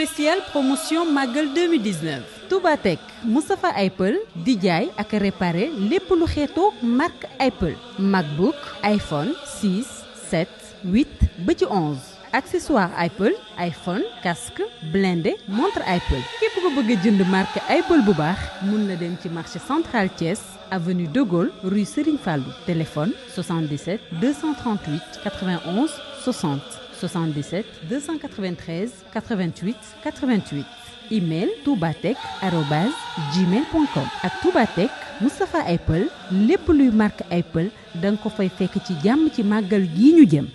spécial promotion Magal 2019 Touba Tech Moustapha Apple di jaay ak réparé lépp lu xeetoo marque Apple MacBook iPhone 6 7 8 ba ci 11 accessoire Apple iPhone casque blindé montre Apple képp ko bëgg a jënd marque Apple bu baax mun na dem ci marché central Thiès avenue de Gaulle rue Serigne Fallou téléphone 77 238 91 60 77 293 88 88 email toubatech@gmail.com ak Toubatech Moustapha Apple lépp luy marque Apple da nga ko fay fekk ci jàmm ci màggal gii ñu jëm.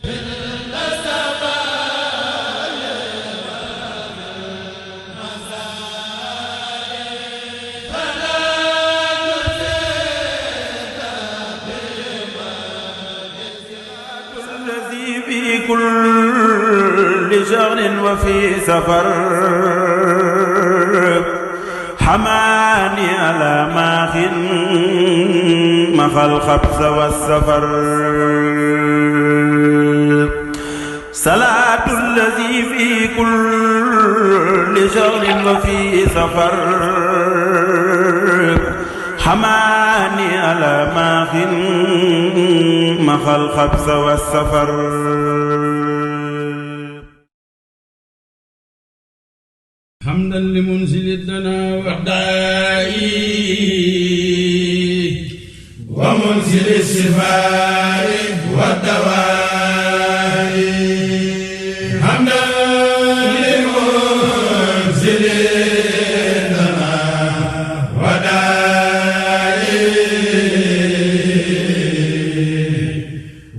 كل شهر وفي سفر حماني على ماخ مخى الخبث والسفر صلاة الذي في كل شهر وفي سفر حماني على ماخ مخى الخبث والسفر حمدا لمنزل الدنا والدائي ومنزل الشفاء والدواء حمدا لمنزل الدنا والدائي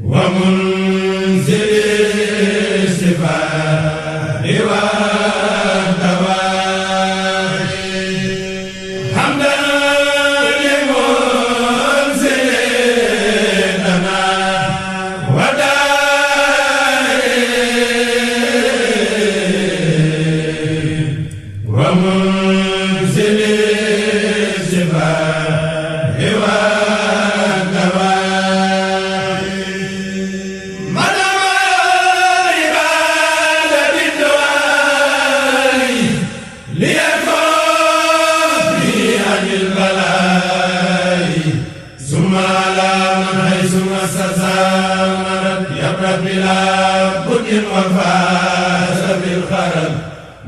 ومنزل الشفاء وفاز بالخرم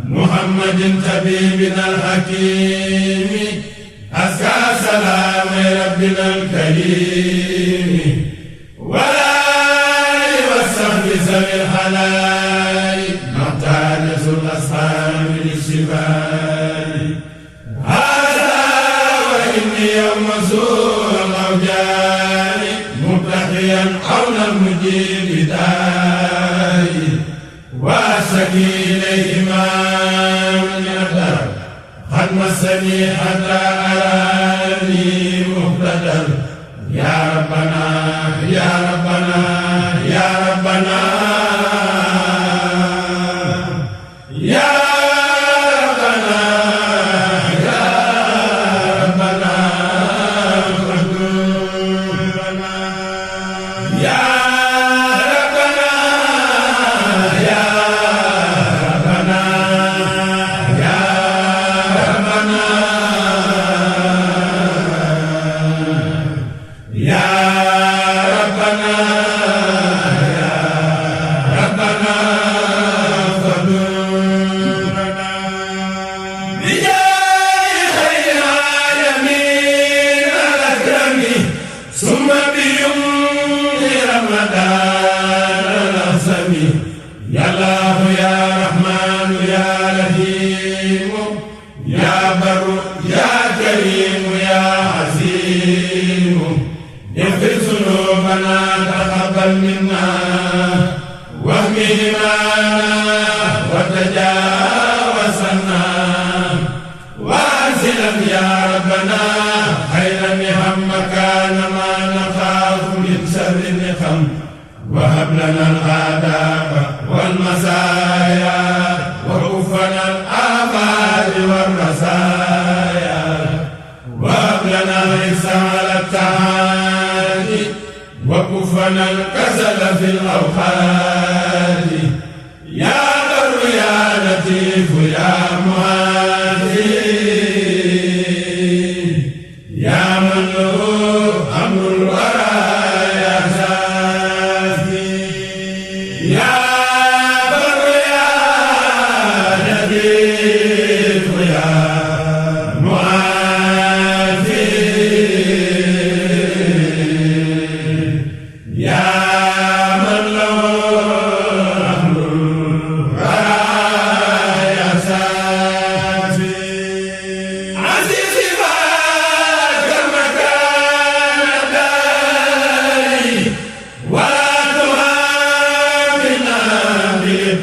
محمد طبيبنا الحكيم أزكى سلام ربنا الكريم والآل والصحب ذوي الحلال نحتاج الأصحاب للشفاء هذا وإني يوم سوء الأوجاع مبتغيا حول المجيب داعي وأسكي إليهما من الدرب قد مسني حتى أراني مهتدر يا ربنا يا ربنا يا ربنا يا ربنا يا ربنا فاغفرنا يا وهب لنا الآداب والمزايا وكفنا الآفات والرزايا وهب لنا الإحسان على التعالي وكفنا الكسل في الأوقات يا بر يا لطيف يا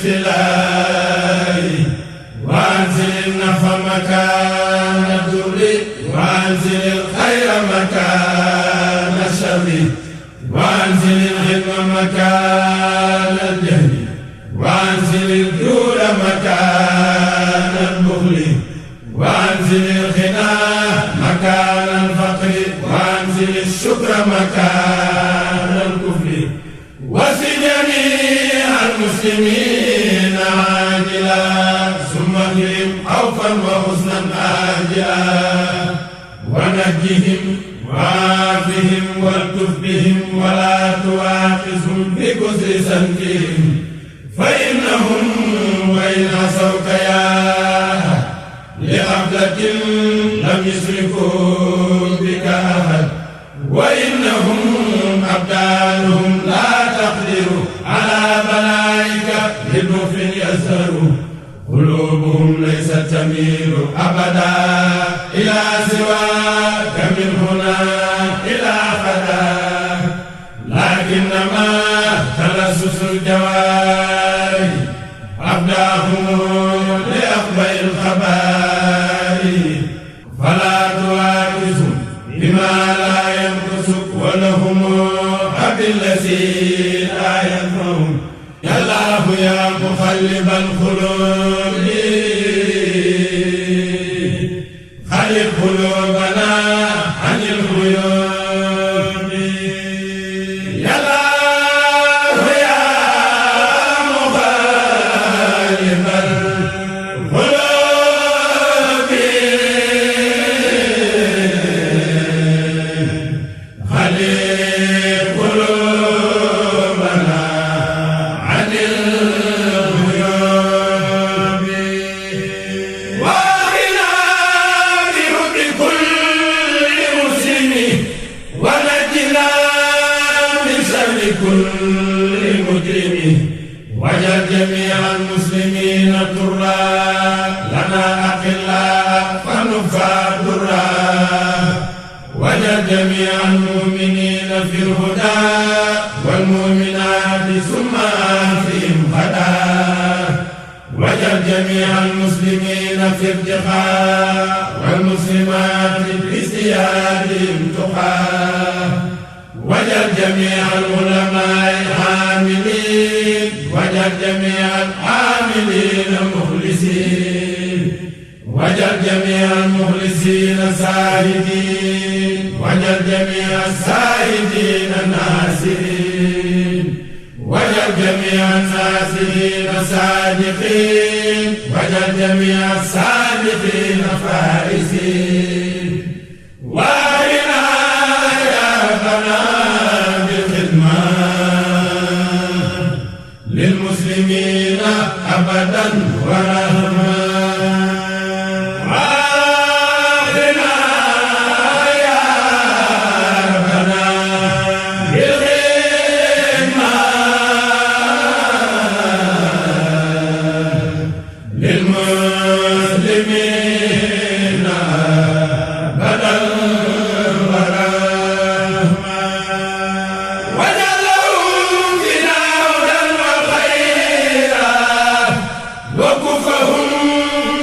الابتلاء وأنزل النفع مكان الضر وأنزل الخير مكان الشر وأنزل العلم مكان الجهل وأنزل الجود مكان البخل وأنزل الغنى مكان الفقر وأنزل الشكر مكان الكفر وفي جميع المسلمين عاجلا ثم اهلهم خوفا وحزنا آجلا ونجهم وعافهم والطف بهم ولا تواخذهم بكسر سنتهم فإنهم وإن عصوك يا لغفلة لم يشركوا بك أحد وإنهم أبدانهم لا تقدر على بلائك للمخف يزهر قلوبهم ليست تميل أبدا إلى سواك من هنا إلى غدا لكنما تلصص الجوارح أبداهم لأخبئ الخبائر فلا تواكسهم بما لا ينقصك ولهم أب الذي لا ينفعهم يا الله يا مقلب القلوب خلق قلوبنا عن الغيوب يا الله يا مقلب القلوب خلق قلوبنا عن الغيوب واغنى برب كل مسلم ونجنا من شر كل مجرم وجل جميع المسلمين طرا لنا أقلاء فنفى ضرا وجل جميع المؤمنين في الهدى والمؤمنات ثم فيهم غدا وجل جميع المسلمين في ارتقاء والمسلمات في ازديادهم تقى وجل جميع العلماء عاملين وجل جميع العاملين مخلصين وجل جميع المخلصين ساهدين وجل جميع الساهدين ناصرين وجل جميع الناصرين صادقين وجل جميع الصادقين فائزين وارنا يا ربنا بالخدمة للمسلمين أبدا ورحمة للمسلمين بدل ورحمة وجعلهم فينا هدى وخيرا وكفهم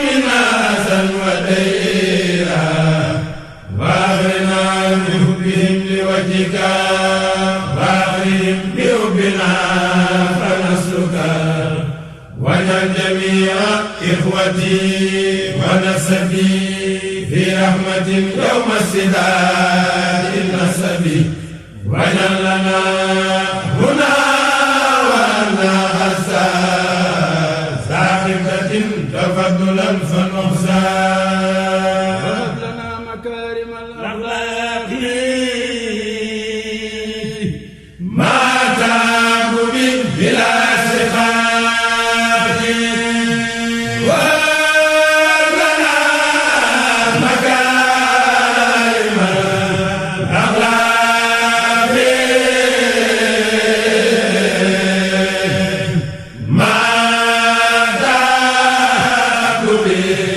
منا أذى وديرا وأغرنا بحبهم لوجهك وأغرهم بحبنا فنسلك وجعل جميع إخوتي ونسبي في رحمة يوم السداد النسب وجعل لنا هنا وأنا غزا ساخبة تفضلا فنحزا وهب لنا مكارم الأخلاق ما تاب به بلا سخاف وهب لنا مكارم الأخلاق ما تاب به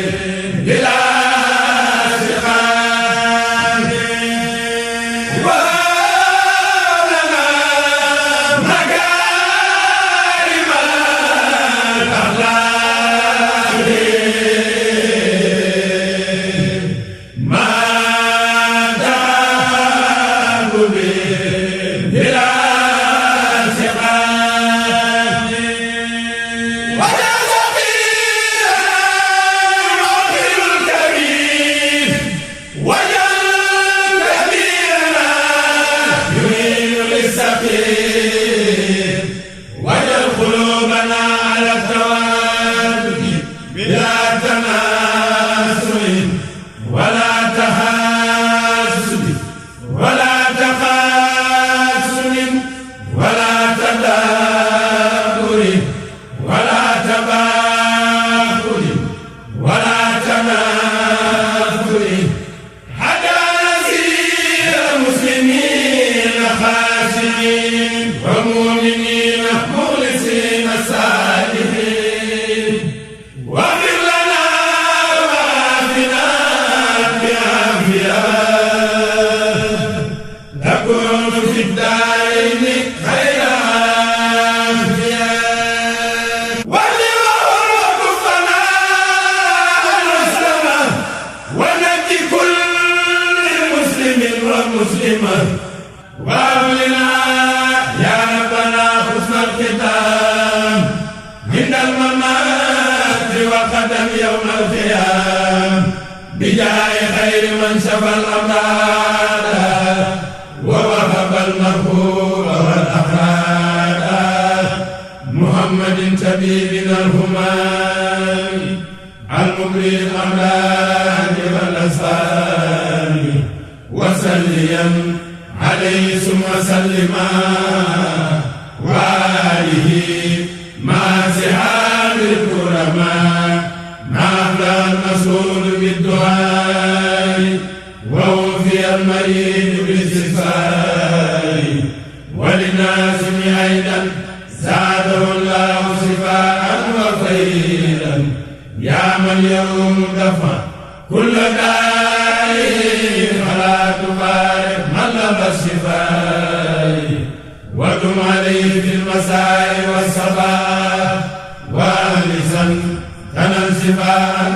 عند الممات وقدم يوم القيامة بجاه خير من شفى الأمراض ووهب المغفور والأفراد محمد طبيبنا الهمام المبري الأمراض والأسفار وسليا عليه ثم سلما وآله مع سحاب الكرماء نحن المسؤول بالدعاء ووفي المريض بالاستغفار وللناس أيضا زاده الله شفاء وخيرا يا من يروم دفع كل داء فلا تفارق مطلب الشفاء ودم عليه في المساء والصباح وأهلسا تنل شفاء